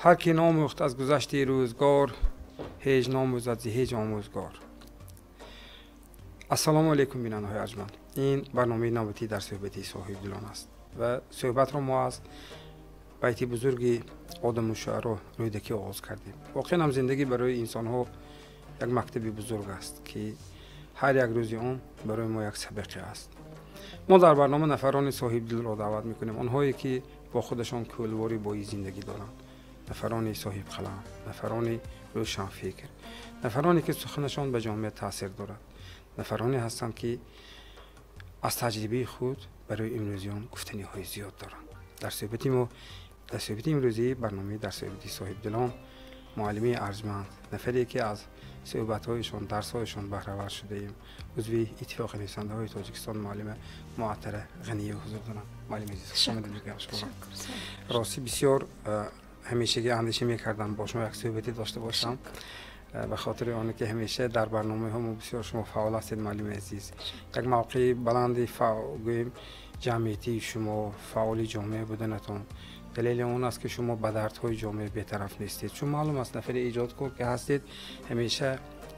Ҳар ки номӯхт аз гузашти рӯзгор, ҳеҷ номӯзад зи ҳеҷ омӯзгор. Ассалому алайкум, бинандаҳои арҷманд. Ин барномаи навбатӣ дар суҳбати соҳибдилон аст ва суҳбатро мо аз байти бузурги одаму шуаро Рӯдакӣ оғоз кардем. Воқеан ҳам зиндагӣ барои инсонҳо як мактаби бузург аст, ки ҳар як рӯзи он барои мо як сабақе аст. Мо дар барнома нафарони соҳибдилро даъват мекунем, онҳое ки бо худашон кӯлвори бои зиндагӣ доранд, нафарони соҳибқалам, нафарони рӯшанфикр, нафароне ки суханашон ба ҷомеа таъсир дорад, нафароне ҳастанд, ки аз таҷрибаи худ барои имрӯзиён гуфтаниҳои зиёд доранд. Дар суҳбати мо, дар суҳбати имрӯзии барномаи дар суҳбати соҳибдилон, муаллимаи арҷманд, нафаре ки аз суҳбатҳояшон, дарсҳояшон баҳравар шудаем, узви Иттифоқи нависандаҳои Тоҷикистон, муаллима Муаттара Ғаниева ҳузур доранд. Муаллими азиз, хушомадед мегӯям шумо. Ростӣ, бисёр ҳамешагӣ андеша мекардам бо шумо як суҳбате дошта бошам, ба хотири оне ки ҳамеша дар барномаҳо мо бисёр шумо фаъол ҳастед. Муаллими азиз, як мавқеи баланди, гӯем, ҷамъиятии шумо, фаъоли ҷомеа буданатон далели он аст, ки шумо ба дардҳои ҷомеа бетараф нестед. Чун маълум аст, нафари эҷодкор ки ҳастед, ҳамеша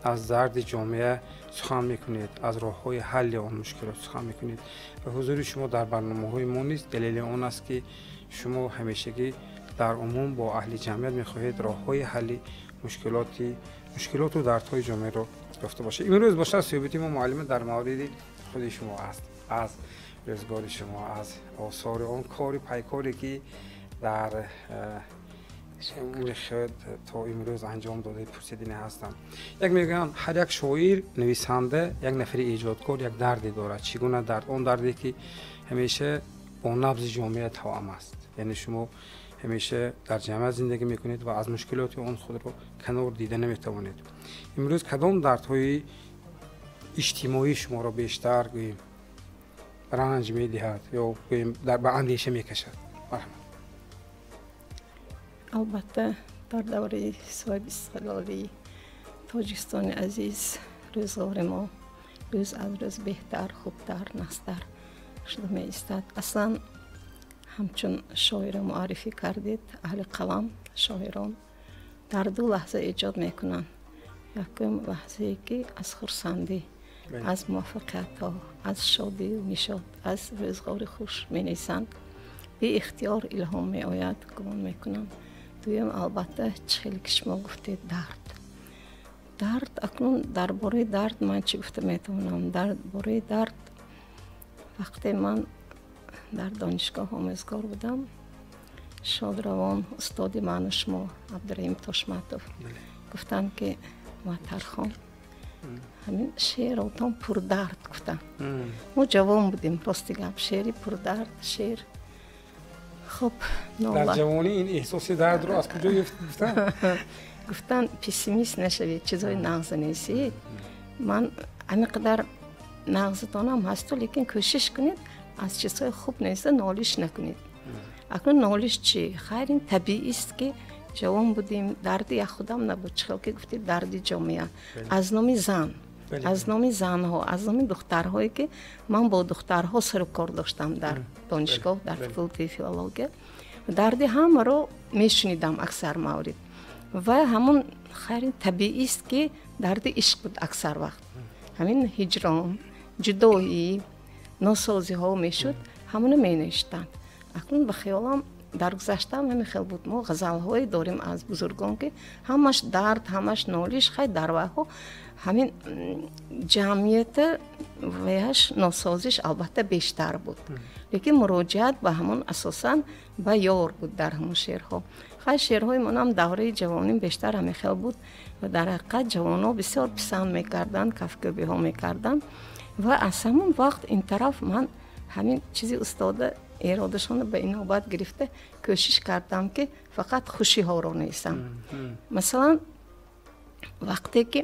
аз дарди ҷомеа сухан мекунед, аз роҳҳои ҳалли он мушкилот сухан мекунед ва ҳузури шумо дар барномаҳои мо низ далели он аст, ки шумо ҳамешагӣ дар умум бо аҳли ҷамъият мехоҳед роҳҳои ҳалли мушкилоту дардҳои ҷомеаро ёфта бошед. Имрӯз бошад, суҳбати мо, муаллима, дар мавриди худи шумо аст, аз рӯзгори шумо, аз осори он кори пайкоре, ки дар умри худ то имрӯз анҷом додаед, пурсидани ҳастам. Як мегӯям, ҳар як шоир, нависанда, як нафари эҷодкор як дарде дорад. Чӣ гуна дард? Он дарде, ки ҳамеша бо набзи ҷомеа тавъам аст, яъне шумо ҳамеша дар ҷамъият зиндагӣ мекунед ва аз мушкилоти он худро канор дида наметавонед. Имрӯз кадом дардҳои иҷтимоӣ шуморо бештар, гӯем, ранҷ медиҳад ё, гӯем, ба андеша мекашад? Марҳамат. Албатта, дар давраи соҳибистиқлолии Тоҷикистони азиз рӯзгори мо рӯз аз рӯз беҳтар, хубтар, нағзтар шуда меистад. Аслан, ҳамчун шоира муаррифӣ кардед, аҳли қалам, шоирон дар ду лаҳза эҷод мекунанд. Якум лаҳзае, ки аз хурсандӣ, аз муваффақиятҳо, аз шодию нишот, аз рӯзгори хуш менависанд, беихтиёр илҳом меояд, гумон мекунам. Дуюм, албатта, чӣ хеле ки шумо гуфтед, дард. Дард, акнун дар бораи дард ман чӣ гуфта метавонам? Дар бораи дард, вақте ман дар донишгоҳ омӯзгор будам, шодравон устоди ману шумо Абдураҳим Тошматов гуфтанд, ки Муаттархон, ҳамин шеъротон пурдард, гуфтанд. Мо ҷавон будем, рости гап, шеъри пурдард, шеър хуб. Дар ҷавонӣ ин эҳсоси дардро аз куҷо гуфтанд? Гуфтанд, пессимист нашавед, чизҳои нағза несед. Ман ҳамин қадар нағзатонам ҳасту, лекин кӯшиш кунед, аз чизҳои хуб нависта, нолиш накунед. Акнун нолиш чӣ? Хайр, ин табиист, ки ҷавон будем, дарди як худам набуд, чӣ хел ки гуфтед, дарди ҷомеа, аз номи зан, аз номи занҳо, аз номи духтарҳое, ки ман бо духтарҳо сару кор доштам дар донишгоҳ, дар факултети филология, дарди ҳамаро мешунидам аксар маврид. Ва ҳамон, хайр, ин табиист, ки дарди ишқ буд аксар вақт, ҳамин ҳиҷрон, ҷудоӣ, носозиҳо мешуд, ҳамоно менавиштанд. Акнун ба хаёлам, дар гузаштаам ҳамин хел буд. Мо ғазалҳое дорем аз бузургон, ки ҳамаш дард, ҳамаш нолиш. Хай, дар вайҳо ҳамин ҷамъията ваяш носозиш албатта бештар буд, лекин муроҷиат ба ҳамон асосан ба ёр буд дар ҳамон шеърҳо. Хай, шеърҳои монам давраи ҷавонӣ бештар ҳамин хел буд ва дар ҳақиқат ҷавонҳо бисёр писанд мекарданд, кафкӯбиҳо мекарданд. Ва аз ҳамон вақт ин тараф ман ҳамин чизи устода эродашонро ба инобат гирифта кӯшиш кардам, ки фақат хушиҳоро нависам. Масалан, вақте ки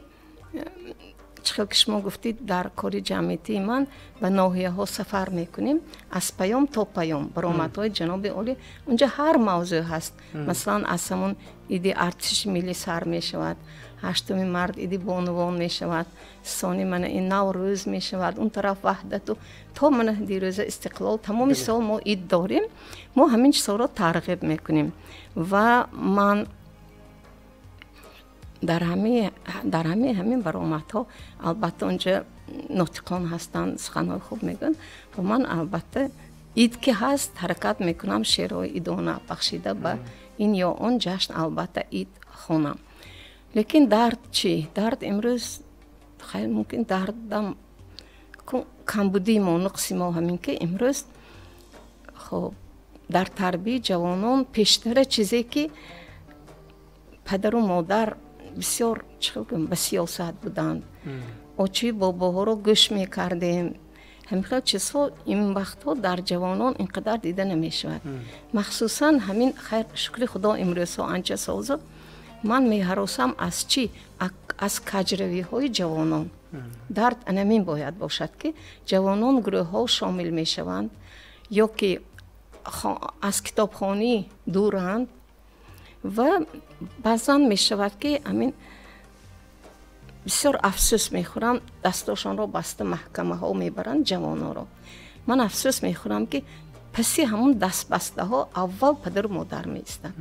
чӣ ки шумо гуфтед, дар кори ҷамъиятии ман ба ноҳияҳо сафар мекунем, аз паём то паём, баромадҳои ҷаноби олӣ, унҷа ҳар мавзӯъ ҳаст. Масалан, аз ҳамон иди артиши миллӣ сар мешавад, 8 март иди бонувон мешавад, сони мана ин Наврӯз мешавад, он тараф Ваҳдату то мана дирӯза Истиқлол, тамоми сол мо ид дорем, мо ҳамин чизҳоро тарғиб мекунем. Ва ман дар ҳамаи ҳамин баромадҳо албатта онҷа нотиқон ҳастанд, суханҳои хуб мегӯянд, ва ман албатта ид ки ҳаст ҳаракат мекунам шеърҳои идона бахшида ба ин ё он ҷашн албатта ид хонам. Лекин дард чӣ? Дард имрӯз хайр мумкин дардам камбудии мо, нуқси мо ҳамин ки имрӯз хоб дар тарбияи ҷавонон пештара чизе ки падару модар бисёр чӣ гӯям ба сиёсат буданд, очи бобоҳоро гӯш мекардем, ҳамин хел чизҳо ин вақтҳо дар ҷавонон ин қадар дида намешавад. Махсусан ҳамин хайр шукри Худо имрӯзҳо анча созу ман меҳаросам аз чӣ? Аз каҷравиҳои ҷавонон. Дард анамин бояд бошад ки ҷавонон гурӯҳҳо шомил мешаванд ё ки аз китобхонӣ дуранд, ва баъзан мешавад ки ҳамин бисёр афсӯс мехӯрам, дастошонро баста маҳкамаҳо мебаранд ҷавононро. Ман афсӯс мехӯрам ки паси ҳамон дастбастаҳо аввал падару модар меистанд.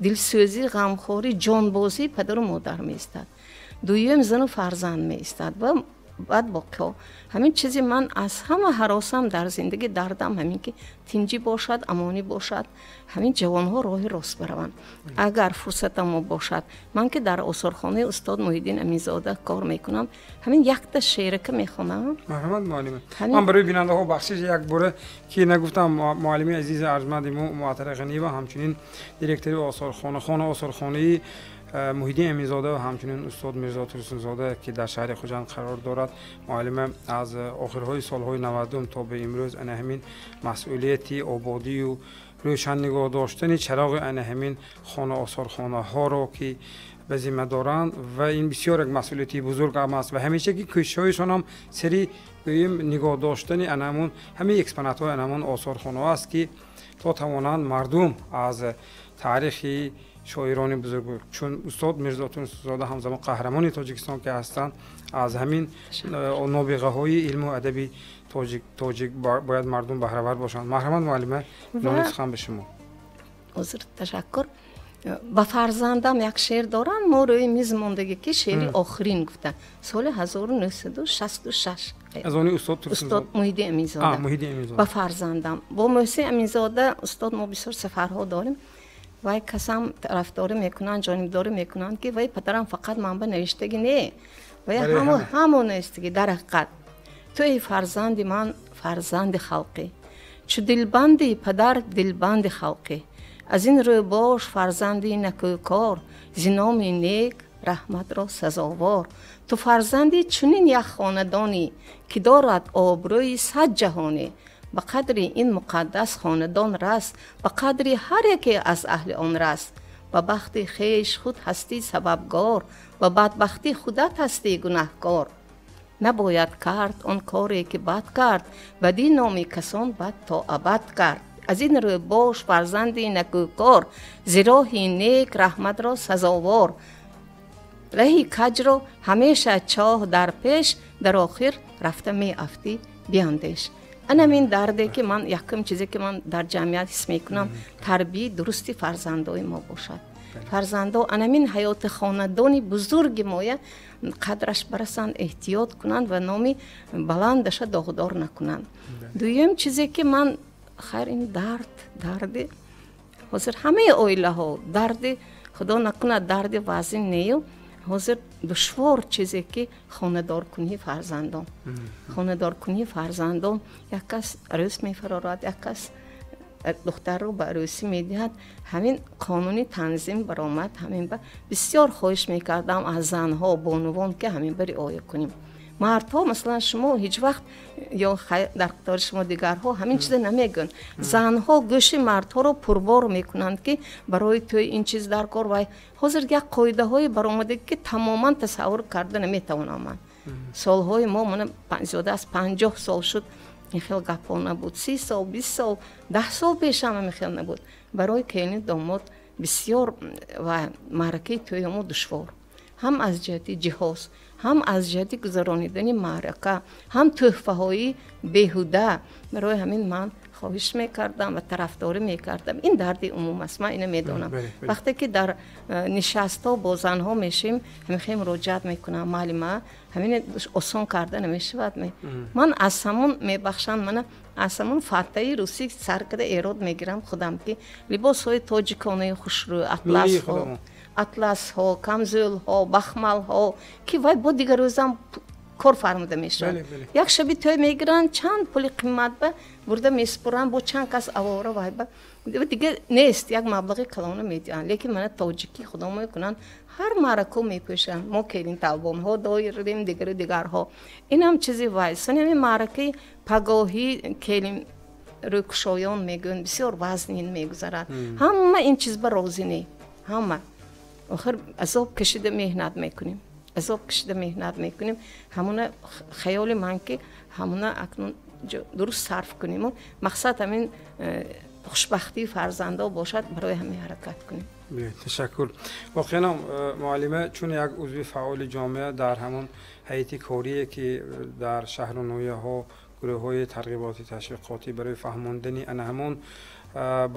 Дилсӯзӣ, ғамхорӣ, ҷонбозӣ падару модар меистад, дуюм зану фарзанд меистад ва баъд боқиҳо. Ҳамин чизи ман аз ҳама ҳаросам дар зиндагӣ, дардам ҳамин ки тинҷӣ бошад, амонӣ бошад, ҳамин ҷавонҳо роҳи рост бараванд. Агар фурсатамо бошад, ман ки дар осорхонаи устод Муҳиддин Аминзода кор мекунам, ҳамин якта шеърака мехонам. Марҳамат муаллима. Ман барои бинандаҳо бахшиш як бора ки нагуфтам, муаллими азизи арҷманди мо Муаттара Ғаниева ҳамчунин директори осорхона, осорхонаи Муҳиддин Аминзода ва ҳамчунин устод Мирзо Турсунзода ки дар шаҳри Хуҷанд қарор дорад. Муаллима аз охирҳои солҳои 90 то ба имрӯз ана ҳамин масъулияти ободию рӯшан нигоҳ доштани чароғи ана ҳамин хона осорхонаҳоро ки ба зимма доранд, ва ин бисёр як масъулияти бузург ҳам аст ва ҳамеша ки кӯшишҳояшон ҳам сари гӯем нигоҳ доштани ана ҳамун ҳамаи экспонатҳои ана ҳамун осорхонаҳо аст ки то тавонанд мардум аз таърихи шоирони бузург, чун устод Мирзо Турсунзода ҳамзамон қаҳрамони Тоҷикистон ки ҳастанд, аз ҳамин нобиғаҳои илму адаби тоҷик бояд мардум баҳравар бошанд. Марҳамат муаллима, нони сухан ба шумо. Ҳозир ташаккур. Ба фарзандам як шеър дорам, мо рӯи миз мондагӣ ки шеъри охирин гуфта соли 1966 аз они устод Турсунзода, устод Муҳиддин Аминзода. Ба фарзандам бо Муҳсин Аминзода устод мо бисёр сафарҳо дорем. Вай касам тарафдорӣ мекунанд, ҷонибдорӣ мекунанд ки вай падарам фақат манба навиштагӣ не, вай ҳамо навиштагӣ. Дар ҳақиқат ту эй фарзанди ман, фарзанди халқӣ, чу дилбанди падар дилбанди халқӣ, аз ин рӯ бош фарзанди накӯкор, зи номи нек раҳматро сазовор. Ту фарзанди чунин як хонадонӣ, ки дорад обрӯи сад ҷаҳонӣ. Ба қадри ин муқаддас хонадон раст, ба қадри ҳар яке аз аҳли он раст. Ба бахти хеш худ ҳастӣ сабабгор, ба бадбахтӣ худат ҳастӣ гунаҳкор. Набояд кард он коре ки бад кард, бадӣ номи касон бад то абад кард. Аз ин рӯ бош фарзанди накӯкор, зи роҳи нек раҳматро сазовор. Раҳи каҷро ҳамеша чоҳ дар пеш, дар охир рафта меафтӣ биандеш. Анамин дарде ки ман якум чизе ки ман дар ҷамъият ҳис мекунам, тарбияи дурусти фарзандои мо бошад. Фарзандо анамин ҳаёти хонадони бузурги моя қадраш барасанд, эҳтиёт кунанд ва номи баландаша доғдор накунанд. Дуюм чизе ки ман хайр ин дард, дарди ҳозир ҳамаи оилаҳо дарди худо накунад дарди вазин нею, ҳозир душвор чизе ки хонадоркунии фарзандон. Хонадоркунии фарзандон як кас арӯс мефарорад, як кас духтарро ба арӯсӣ медиҳад. Ҳамин қонуни танзим баромад. Ҳамин ба бисёр хоҳиш мекардам аз занҳо, бонувон ки ҳамин ба риоя кунем. Мардҳо масалан шумо ҳеҷ вақт ё дар қатори шумо дигарҳо ҳамин чиза намегӯянд. Занҳо гӯши мардҳоро пурбор мекунанд ки барои тӯй ин чиз дар кор. Вай ҳозир як қоидаҳое баромада ки тамоман тасаввур карда наметавонам ман. Солҳои мо мана зиёда аз 50 сол шуд, ин хел гапҳо набуд. 30 сол, 20 сол, 10 сол пеш ҳам ҳамин хел набуд. Барои келини домод бисёр ва маъракаи тӯйи мо душвор, ҳам аз ҷиҳати ҷиҳоз, ҳам аз ҷиҳати гузаронидани маърака, ҳам тӯҳфаҳои беҳуда. Барои ҳамин ман хоҳиш мекардам ва тарафдорӣ мекардам. Ин дарди умум аст, ман ина медонам. Вақте ки дар нишастҳо бо занҳо мешем, ҳамин хел муроҷиат мекунам: муаллима, ҳамин осон карда намешавад. Ман аз ҳамон мебахшам, мана аз ҳамон фаттаи русӣ сар карда эрод мегирам худам, ки либосҳои тоҷиконаи хушрӯ, атласҳо, камзӯлҳо, бахмалҳо, ки вай бо дигар рӯзам кор фармуда мешавад. Як шаби тӯй мегиранд, чанд пули қимат ба бурда месупоранд, бо чанд кас авора вай ба дигар нест, як маблағи калона медиҳанд. Лекин мана тоҷикӣ худо мекунанд, ҳар маърако мепӯшанд. Мо келин талбонҳо дорем, дигару дигарҳо. Инам чизи вай. Сони ҳамин маъракаи пагоҳӣ келин рӯкушоён мегӯянд, бисёр вазнин мегузарад. Ҳама ин чиз ба розӣ не, ҳама. Охир азоб кашида меҳнат мекунем, азоб кашида меҳнат мекунем. Ҳамона хаёли ман ки ҳамона акнун дуруст сарф кунем. Мақсад ҳамин хушбахтии фарзандо бошад, барои ҳамин ҳаракат кунем. Ташаккур. Воқеан муаллима чун як узви фаъоли ҷомеа дар ҳамон ҳайати корие ки дар шаҳру ноҳияҳо гурӯҳҳои тарғиботӣ ташвиқотӣ барои фаҳмондани ана ҳамон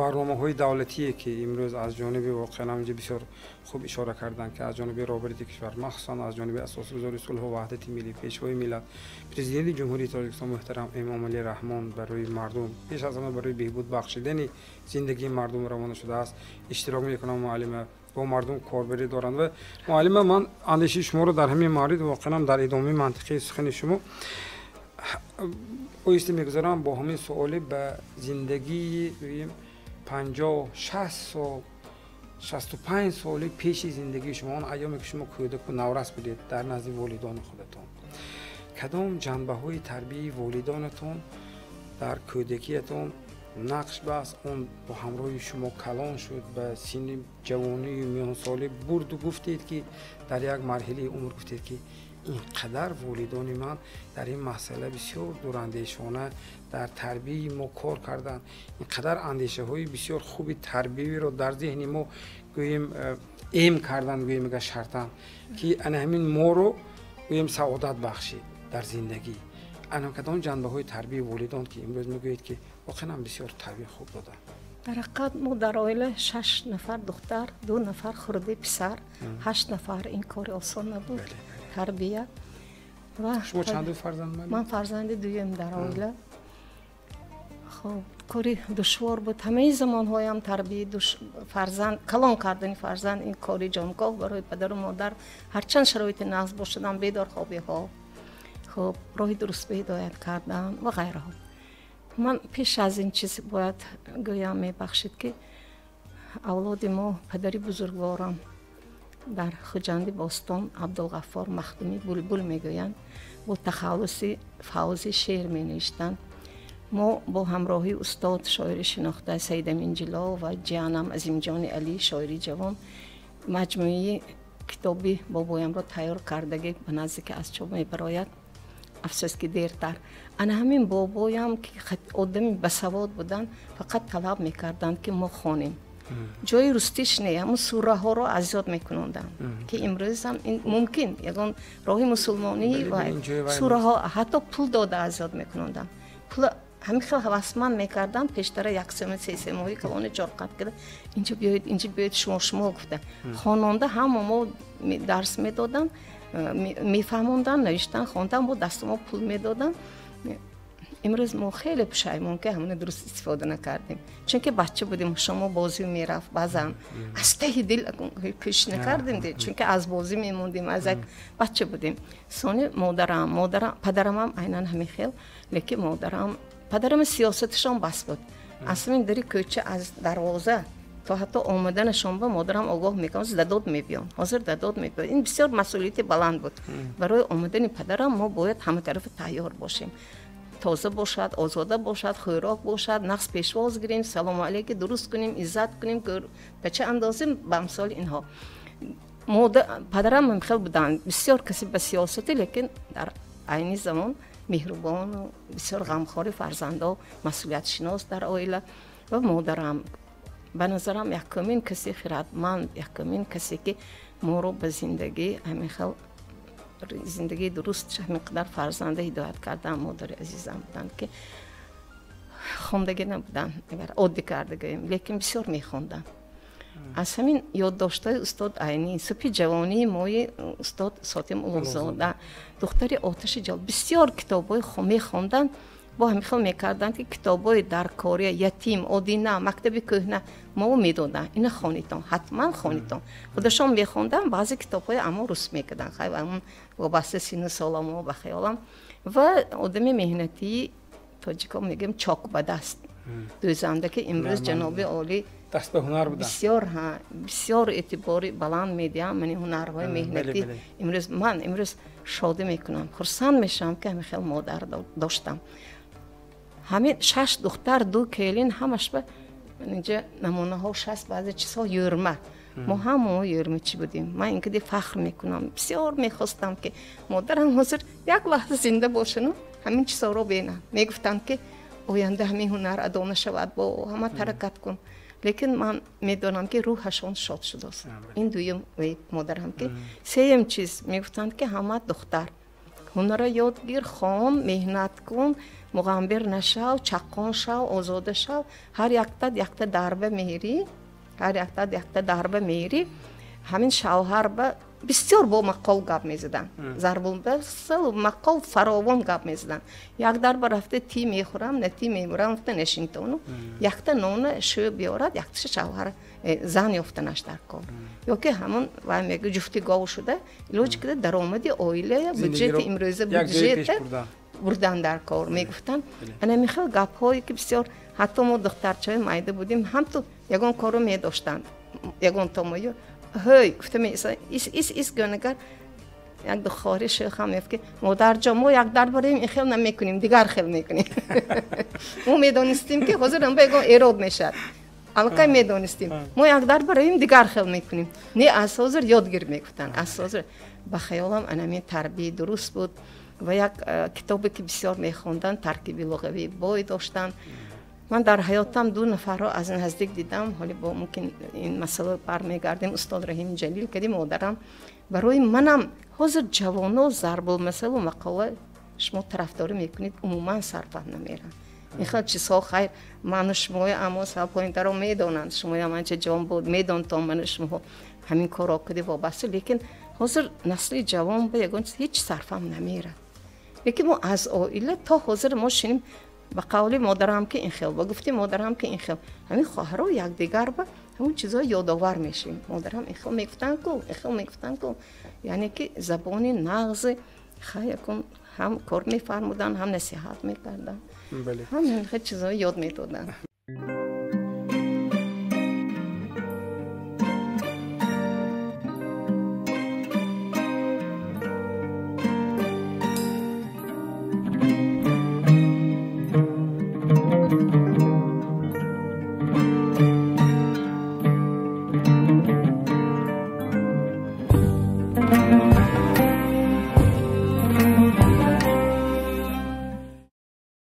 барномаҳои давлатие ки имрӯз аз ҷониби воқеан ҳаминҷо бисёр хуб ишора карданд, ки аз ҷониби роҳбарияти кишвар, махсусан аз ҷониби асосгузори сулҳу ваҳдати миллӣ, пешвои миллат, президенти Ҷумҳурии Тоҷикистон муҳтарам Эмомалӣ Раҳмон барои мардум, пеш аз ҳама барои беҳбуд бахшидани зиндагии мардум равона шудааст, иштирок мекунам муаллима, бо мардум корбарӣ доранд. Ва муаллима, ман андешаи шуморо дар ҳамин маврид воқеан дар идомаи мантиқии сухани шумо оҳиста мегузарам бо ҳамин суоле ба зиндагии гӯем 50, 60 сол, 65 соли пеши зиндагии шумо, он айёме ки шумо кӯдаку наврас будед, дар назди волидони худатон кадом ҷанбаҳои тарбияи волидонатон дар кӯдакиятон нақш баст, он бо ҳамроҳи шумо калон шуд, ба синни ҷавонию миёнсолӣ бурду гуфтед ки дар як марҳилаи умр гуфтед ки ин қадар волидони ман дар ин масъала бисёр дурандешона дар тарбияи мо кор карданд, ин қадар андешаҳои бисёр хуби тарбиявиро дар зеҳни мо гӯем эм карданд, гӯем ага шартан, ки ана ҳамин моро гӯем саодат бахшид дар зиндагӣ. Ана кадом ҷанбаҳои тарбияи волидон ки имрӯз мегӯед ки воқеан ҳам бисёр тарбия хуб доданд? Дар ҳақиқат мо дар оила 6 нафар духтар, 2 нафар хурди писар, 8 нафар. Ин кори осон набуд. Тарбия. Шумо чанду фарзанд? Ман фарзанди дуюм дар оила. Хоб, кори душвор буд. Ҳамаи замонҳоям тарбияи фарзанд, калон кардани фарзанд ин кори ҷонгоҳ барои падару модар. Ҳарчанд шароити нағз бошадам, бедорхобиҳо, хоб, роҳи дуруст ба ҳидоят кардан ва ғайраҳо. Ман пеш аз ин чиз бояд гӯям, мебахшид, ки авлоди мо, падари бузургворам дар Хуҷанди бостон Абдулғаффор Махдуми Булбул мегӯянд, бо тахаллуси Фавзи шеър менавиштанд. Мо бо ҳамроҳии устод шоири шинохта Саидамин Ҷило ва ҷиянам Азимҷони Алӣ, шоири ҷавон, маҷмӯаи китоби бобоямро тайёр кардагӣ ба наздики аз чоп мебарояд. Афсӯс ки дертар. Ана ҳамин бобоям ки одами басавод буданд, фақат талаб мекарданд ки мо хонем. Ҷои рустиш не, ҳамун сураҳоро аз ёд мекунонданд, ки имрӯзам ин мумкин ягон роҳи мусулмонӣ ва сураҳо ҳатто пул дода аз ёд мекунонданд. Пул ҳамин хел ҳавасманд мекарданд, пештара як сема, се семоҳи калони чорқат карда, инҷо биёед, инҷо биёед, шумо шумо гуфта. Хононда ҳама мо дарс медоданд, мефаҳмонданд, навиштан, хондан, бо дасти мо пул медоданд. Имрӯз мо хеле пушаймон ки ҳамона дуруст истифода накардем, чунки бача будем, шумо бозӣ мерафт, баъзан аз таҳи дил кӯшиш накардем, чунки аз бозӣ мемондем, аз як бача будем. Сони модарам, падарамам айнан ҳамин хел, лекин модарам, падарам сиёсаташон бас буд. Аз ҳамин дари кӯча, аз дарвоза то ҳатто омаданашон ба модарам огоҳ мекардам, ҳозир дадод мебиён, ҳозир дадод мебиён. Ин бисёр масъулияти баланд буд. Барои омадани падарам мо бояд ҳаматарафа тайёр бошем. Тоза бошад, озода бошад, хӯрок бошад, нақс пешвоз гирем, салому алейки дуруст кунем, иззат кунем, ба чӣ андозем, ба амсоли инҳо. Падарам хел буданд, бисёр каси ба сиёсати, лекин дар айни замон меҳрубону бисёр ғамхори фарзандо, масъулиятшинос дар оила. Ва модарам ба назарам якумин каси хиратманд, якумин касе ки моро ба зиндагӣ ҳамин хел зиндагии дуруст ҳамин қадар фарзанда ҳидоят кардам, модари азизам буданд, ки хондагӣ набуданд, агар оддӣ карда гӯем, лекин бисёр мехонданд. Аз ҳамин ёддоштаи устод Айнӣ, субҳи ҷавонии мои устод Сотим Улуғзода, духтари оташи ҷал, бисёр китобҳои мехонданд, бо ҳамин хел мекарданд, ки китобҳои даркория, ятим, одина, мактаби кӯҳна мо медоданд. Ина хонитон, ҳатман хонитон. Худашон мехонданд, баъзе китобҳои аммо рус мекарданд. Хай ҳамон вобаста сину сола мо ба хаёлам. Ва одами меҳнатии тоҷико мегӯем чок ба даст. Дӯзанда, ки имрӯз ҷаноби олӣ даст ба ҳунар буданд. Бисёр, ҳа, бисёр эътибори баланд медиҳам мани ҳунарҳои меҳнатӣ. Имрӯз ман имрӯз шодӣ мекунам, хурсанд мешавам, ки ҳамин хел модар доштам. Ҳамин 6 духтар, 2 келин, ҳамаш ба инҷа намунаҳо шаст, баъзе чизҳо юрма. Мо ҳама юрмачӣ будем. Ман инкади фахр мекунам. Бисёр мехостам, ки модарам ҳозир як лаҳза зинда бошану ҳамин чизҳоро бинам. Мегуфтанд, ки оянда ҳамин ҳунар адо нашавад, бо ҳама таракат кун. Лекин ман медонам, ки рӯҳашон шод шудааст. Ин дуюм модарам, ки сеюм чиз мегуфтанд, ки ҳама духтар ҳунарро ёд гир, хон, меҳнат кун, муғамбир нашав, чаққон шав, озода шав. Ҳар яктат якта дарба меҳрӣ, ҳар яктат якта дарба меҳрӣ. Ҳамин шавҳар ба бисёр бо мақол гап мезаданд. Зарбулмасал мақол фаровон гап мезаданд. Як дарба рафта ти мехӯрам, на ти мемурам, гуфта нешинтону. Якта нона шӯ биёрад, якташа шавҳар зан ёфтанаш дар кор. Ё ки ҳамон вай мегӯ ҷуфти гов шуда, илоҷ кида даромади оила, буҷети имрӯза буҷета бурдан дар кор мегуфтанд. Ана михел гапҳое, ки бисёр ҳатто мо духтарчаҳои майда будем, ҳамту ягон корро медоштанд, ягон томою ҳой гуфта ис ис ис гӯнагар як духори шӯхам мегуфт, ки модарҷон, мо як дар барем ин хел намекунем, дигар хел мекунем. Мо медонистем, ки ҳозир ба ягон эрод мешавад. Аллакай медонистем. Мо як дар барем дигар хел мекунем. Не, аз ҳозир ёд гир мегуфтанд. Аз ҳозир ба хаёлам анамин тарбияи дуруст буд. Ва як китобе, ки бисёр мехонданд, таркиби луғавӣ бой доштанд. Ман дар ҳаётам 2 нафарро аз наздик дидам. Ҳоли бо мумкин ин масъала бармегардем. Устод Раҳим Ҷалил кади модарам. Барои манам ҳозир ҷавоно зарбулмасалу мақола шумо тарафдорӣ мекунед, умуман сарфаҳм намеранд. Ин хел чизҳо хайр, ману шумои аммо сал поинтаро медонанд. Шумоям анча ҷавон буд, медонтон ману шумоҳо ҳамин корро куди вобаста, лекин ҳозир насли ҷавон ба ягон чиз ҳеҷ сарфаҳм намерад. Лекин мо аз оила то ҳозир мо шинем ба қавли модарам, ки ин хел, ба гуфти модарам, ки ин хел, ҳамин хоҳаро якдигар ба ҳамон чизҳо ёдовар мешавем. Модарам ин хел мегуфтанд ку, ин хел мегуфтанд ку, яъне ки забони нағзи хай якун ҳам кор мефармуданд, ҳам насиҳат мекарданд, ҳам ин хел чизҳо ёд медоданд.